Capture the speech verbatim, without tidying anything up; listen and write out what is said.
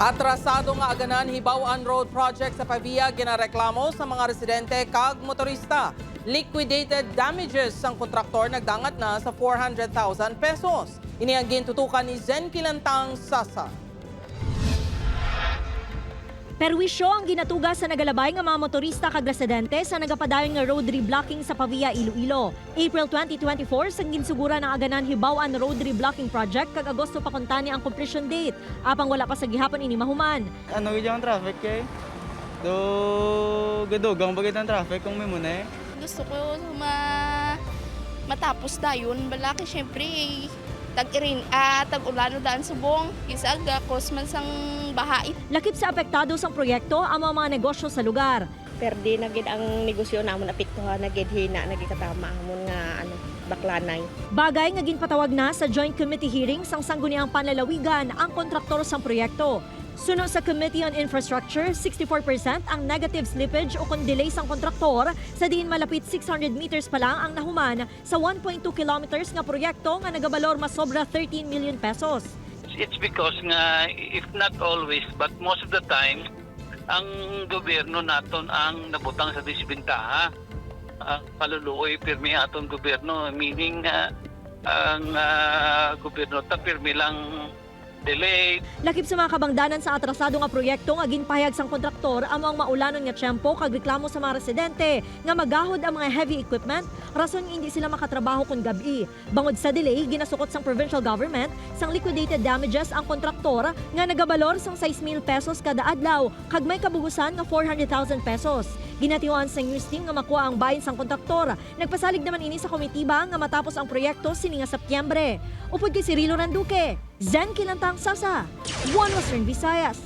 Atrasado nga Aganan Hibaw-an Road Project sa Pavia ginareklamo sa mga residente kag motorista. Liquidated damages sang kontraktor nagdangat na sa four hundred thousand pesos. Ini ang gintutukan ni Zen Kilantang Sasa. Perwisyo ang ginatuga sa nagalabay nga mga motorista kag residente sa nagapadayon nga road reblocking sa Pavia, Iloilo. April twenty twenty-four sang ginsuguran ang Aganan Hibaw-an Road Reblocking Project kag Agosto pa kuntani ang completion date, apang wala pa sa gihapon ini mahuman. Ano gid ang traffic kay? Do gadugang ba gid ang traffic kung may muna eh? Gusto ko ma matapos dayon bala kay syempre tag-irin ah, tag-ulan daan subong, isa aga cause man sang baha. Lakip sa apektado sang proyekto ang mga, mga negosyo sa lugar. Perdi na gid ang negosyo namon, apektuhan na gid, hina na gid katama amon nga, ano, baklanay. Bagay nga ginpatawag na sa joint committee hearing sang Sangguniang Panlalawigan ang kontraktor sang proyekto. Suno sa Committee on Infrastructure, sixty-four percent ang negative slippage ukon delay sang kontraktor, sa diin malapit six hundred meters pa lang ang nahuman sa one point two kilometers nga proyekto nga nagabalor masobra thirteen million pesos. It's because nga, if not always, but most of the time, ang gobyerno naton ang nabutang sa disbentaha. Ang paluluoy pirmi aton gobyerno, meaning, ah, ang, ah, gobyerno ta pirmi lang delay. Lakip sa mga kabangdanan sa atrasado nga proyekto nga ginpahayag sang kontraktor, amo ang maulanon nga tiyempo kag reklamo sa mga residente nga magahod ang mga heavy equipment, rason nga indi sila makatrabaho kon gab-i. Bangod sa delay, ginasukot sang provincial government sang liquidated damages ang kontraktor nga nagabalor sang sais mil pesos kada adlaw kag may kabugusan nga four hundred thousand pesos. Ginatiwaan sang news team nga makuha ang bahin sang kontraktor. Nagpasalig naman ini sa komitiba nga matapos ang proyekto sini nga Setyembre. Upod kay Cirilo Randuque, Zen Kilantang Sasa, One Western Visayas.